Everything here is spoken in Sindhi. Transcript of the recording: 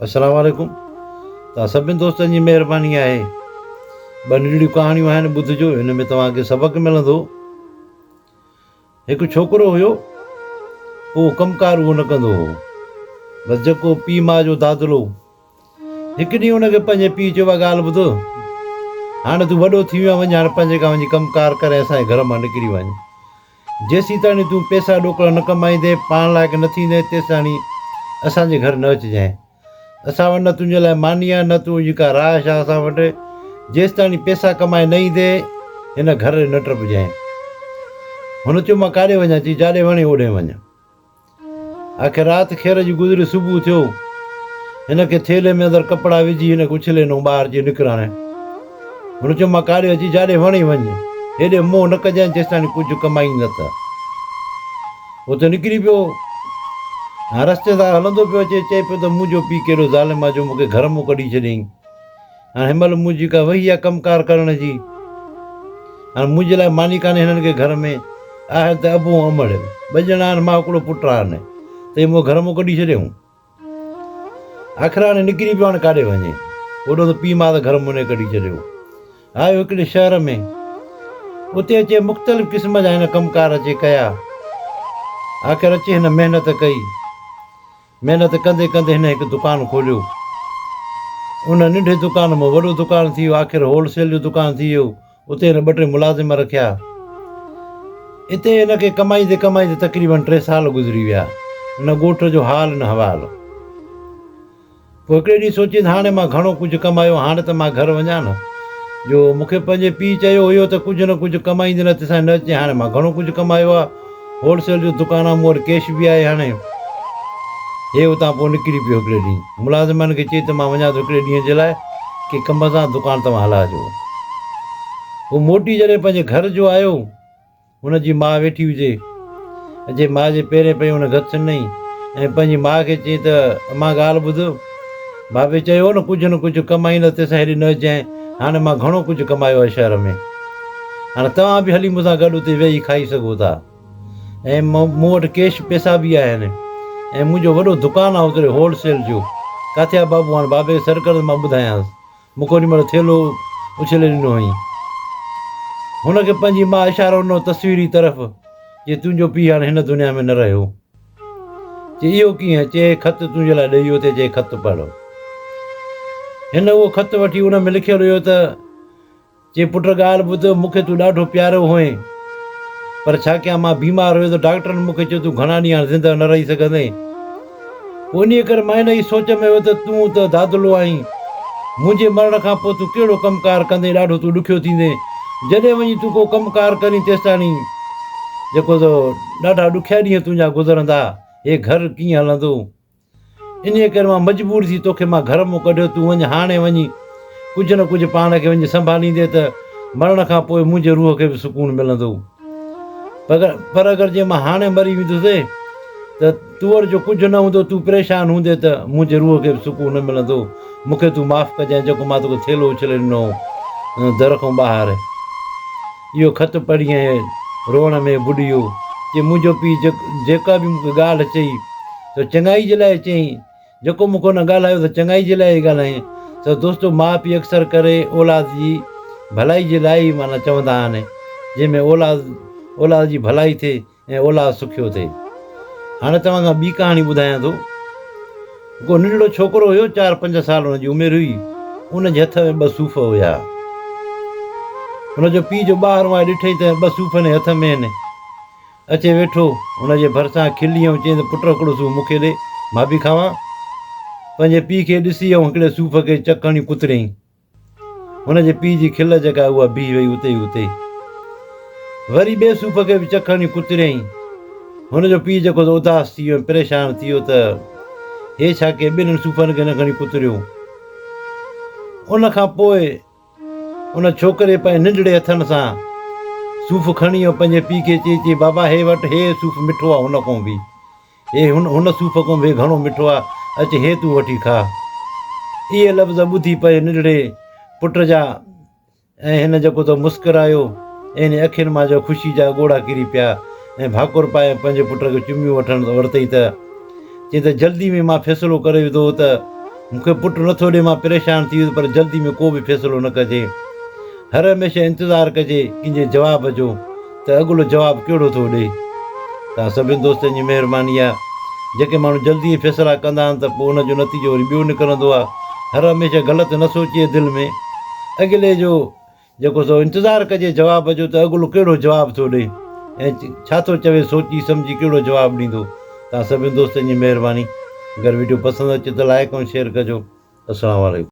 السلام عليڪم توهان سڀني دوستن جي مهرباني آهي ٻه ننڍڙيون ڪهاڻيون آهن ٻڌجو هن ۾ توهان کي سبق ملندو هڪ ڇوڪرو هيو اهو ڪم ڪار اهو نه ڪندو هو بس جيڪو پيء ماء جو دادلو هڪ ڏينهن هن کي پنهنجي پيء چيو اها ڳالهه ٻڌ هاڻي تون وڏو ٿي ويو آهين وڃ هاڻي پنهنجي کان وڃي ڪم ڪار ڪر ۽ اسان جي گهر مان نڪري وڃ جيسيتاڻي تون پئسا ڏوڪڙا نه ڪمائيندين، پاڻ لائق نه ٿيندين، تيستاڻي اسان جي گهر نه اچجانء. اسان وٽ نه تنهنجي لاء ماني آهي، نه تنهنجي ڪا رهائش آهي اسان وٽ. جيستاڻي پئسا ڪمائي نه ايندين، هن گهر ڏي نه ٽپجانء. هن چيو، مان ڪاڏي وڃان؟ چي، جاڏي وڻين اوڏي وڃ. آخر رات خير جي گذري صبح ٿيو. هن کي ٿيلهي ۾ اندر ڪپڙا وجهي هن کي اڇلي ڏنو ٻاهر چي نڪر هاڻي. هن چيو مان ڪاڏي اچي جاڏي وڻي وڃ. هيڏي منهن نه ڪجانء جيستاڻي ڪجهه ڪمائين نه ته. هو ته نڪري پيو. هاڻ رستي تان هلندو پيو اچي چئي پيو ته منهنجو پيء ڪيڏو ظالم آ جو مون کي گهر مون ڪڍي ڇڏيائين. هاڻ هن مهل منهنجي ڪا وهي آ ڪم ڪار ڪرڻ جي. هاڻ منهنجي لاء ماني ڪانهي هنن کي گهر ۾. آهن ته ابو ۽ امڙ ٻه ڄڻا آهن مان هڪڙو پٽ آهن ته هي مون کي گهر مان ڪڍي ڇڏيائون. آخر هاڻي نڪري پيو هاڻي ڪاڏي وڃي. اوڏو ته پيء ماء ته گهر مان هن کي ڪڍي ڇڏيو. آيو هڪڙي شهر ۾. اتي اچي مختلف قسم جا هن ڪم ڪار اچي ڪيا. آخر اچي هن محنت ڪئي. محنت ڪندي ڪندي هن هڪ دڪان کوليو. ان ننڍي دڪان مان وڏو دڪان ٿي ويو، آخر هول سيل جو دڪان ٿي ويو. اتي هن ٻه ٽي ملازم رکيا. اتي هن کي ڪمائيندي ڪمائيندي تقريبن ٽي سال گذري ويا. ان ڳوٺ جو حال نه حوال. پوء هڪڙي ڏينهن سوچيائين ته هاڻي مان گهڻو ڪجهه ڪمايو، هاڻي ته مان گهر وڃان نه. جو مون کي پنهنجي پيء چيو هيو ته ڪجهه نه ڪجهه ڪمائيندي نه تيسين نه اچجانء، هاڻي مان گهڻو ڪجهه ڪمايو آهي، هول سيل جو دڪان آهي، مون وٽ ڪيش به آهي، هاڻي. هي اتان پوء نڪري پيو هڪڙي ڏينهن. ملازمن کي چئي ته مان وڃان ٿو هڪڙي ڏينهن جي لاء ڪي ڪم سان، دڪان توهان هلائجو. هو موٽي جڏهن پنهنجي گهر جو آيو. هن جي ماء ويٺي هجي. اچي ماء جي پيرين پئي هن گهت سنئي ۽ پنهنجي ماء کي چيائين ته امان ڳالهه ٻڌ. بابي چيو هو نه ڪجهه نه ڪجهه ڪمائيندس تيسين هيڏي نه اچجانء. هاڻي مان گهڻو ڪجهه ڪمايو آهي شهر ۾. هاڻي توهان به هلي مون سان گڏ اتي ويهي کائي سگهو ٿا ۽ مون وٽ ڪيش پئسا به آهن ۽ منهنجو وڏو دڪان آهي اتي هول سيل جو. ڪاٿي آهي بابو هاڻي بابي کي سڏ ڪر ته مان ٻڌايانس. مون کي اوڏي مهل ٿيلهو اڇلي ڏنو هئائين. هن کي پنهنجي ماء اشارو ڏنو تصويري طرف، چي تنهنجو پيء هاڻي هن دنيا ۾ نه رهيو. چي اهو ڪيئن؟ چي هي خط تنهنجي لاء ڏئي ويو ٿي، چي خط پڙهه. هن اهو خط وٺي ان ۾ لکيل هيو ته. چي پٽ ڳالهه ٻڌ، مون کي تون ڏاڍو پيارو هئين، پر ڇا ڪيان مان بيمار هيس، ڊاڪٽرن مون کي چيو تون گهڻا ڏينهن هاڻ زندهه نه رهي سگهندين. پوء انهيء ڪري مان انهيء سوچ ۾ هيس ته تون ته دادلو آهين، منهنجي مرڻ کان پوء تون ڪهڙو ڪم ڪار ڪندين، ڏاڍو تون ڏکيو ٿيندين، جڏهن وڃي تون ڪو ڪم ڪار ڪرين تيستاڻي جيڪو سو ڏاڍا ڏکيا ڏينهن تنهنجا گذرندا، هي گهر ڪيئن هلندو؟ انهيء ڪري مان مجبور ٿي توکي مان گهر مان ڪڍيو، تون وڃ هاڻي وڃي ڪجهه نه ڪجهه پاڻ کي وڃي سنڀاليندين ته مرڻ کان پوء منهنجي روح کي به سڪون ملندو. پر اگر جي مان هاڻي مري ويندس ته تو وٽ جو ڪجهه نه هوندو، تون پريشان هوندين ته منهنجي روح کي به سڪون نه ملندو. مون کي تون معاف ڪجانء جيڪو مان توکي ٿيلهو اڇلي ڏنو هو در کان ٻاهر. اهو خط پڙهي ۽ روئڻ ۾ ٻڏي ويو. چي منهنجو پيء جيڪا به مون کي ڳالهه چئي ته چڱائي جي لاء چيائين، جيڪو مون کان نه ڳالهايو ته چڱائي جي لاء ئي ڳالهايائين. ته دوستو ماء پيء اڪثر ڪري اولاد جي ڀلائي جي لاء ئي معنيٰ چوندا آهن، جنهن ۾ اولاد اولاد جي ڀلائي ٿئي ۽ اولاد سکيو ٿئي. هاڻي توهان کان ٻي ڪهاڻي ٻڌايان ٿو. هڪ ننڍڙو ڇوڪرو هيو، چار پنج سال هن جي عمر هئي. ان جي هٿ ۾ ٻه صوف هيا. هن جو پيء جو ٻاهرون آيو ڏٺئي ته ٻه صوف هن جي هٿ ۾ آهن. اچي ويٺو هن جي ڀرسان کلي ۽ چيائين ته پٽ هڪڙو صوف مون کي ڏي، مان به کاوان. پنهنجي پيء کي ڏسي ۽ هڪڙي صوف کي چڪ هڻي ڪتريائين. هن جي پيء جي کل جيڪا اها بيهي وئي اتي ئي اتي. وري ٻئي صوف کي به چڪ هڻي ڪتريائين. هن جو پيء جيڪو ته اداس ٿي ويو ۽ پريشان ٿي ويو ته هي ڇا ڪيئي ٻنهن صوفن کي هن کڻي ڪتريو. ان کان پوء ان ڇوڪري پنهنجي ننڍڙي هٿن سان صوف کڻي ۽ پنهنجي پيء کي چئي چي بابا هي وٺ هي صوف مٺو آ هن کان به هي هن هن صوف کان به گهڻو مٺو آ اچ هي تون وٺي کاء. اهي لفظ ٻڌي پنهنجي ننڍڙي پٽ جا ۽ هن جيڪو ته مسڪرايو ۽ هن اکين مان جو خوشي جا ڳوڙها ڪري پيا ۽ ڀاڪر پائي پنهنجي پٽ کي چميون وٺڻ ورتئي ته چيائين ته جلدي ۾ مان فيصلو ڪري وڌو هو ته مون کي پٽ نٿو ڏي مان پريشان ٿي ويس پر جلدي ۾ ڪو به فيصلو نه ڪجي. هر هميشه انتظار ڪجي ڪنهن جي جواب جو ته اڳلو جواب ڪهڙو ٿو ڏي. توهان سڀني دوستن جي مهرباني آ. جيڪي ماڻهو جلدي ۾ فيصلا ڪندا آهن ته پوء ان جو نتيجو وري ٻيو نڪرندو آ. هر هميشه غلط نه سوچجي دل ۾. اڳلي جو جيڪو سو انتظار ڪجي جواب جو ته اڳلو ڪهڙو جواب ٿو ڏئي ۽ ڇا ٿو چوي سوچي سمجهي ڪهڙو جواب ڏيندو. توهان سڀني دوستن جي مهرباني. اگر وڊيو پسند اچي ته لائيڪ ۽ شيئر ڪجو. السلام عليڪم.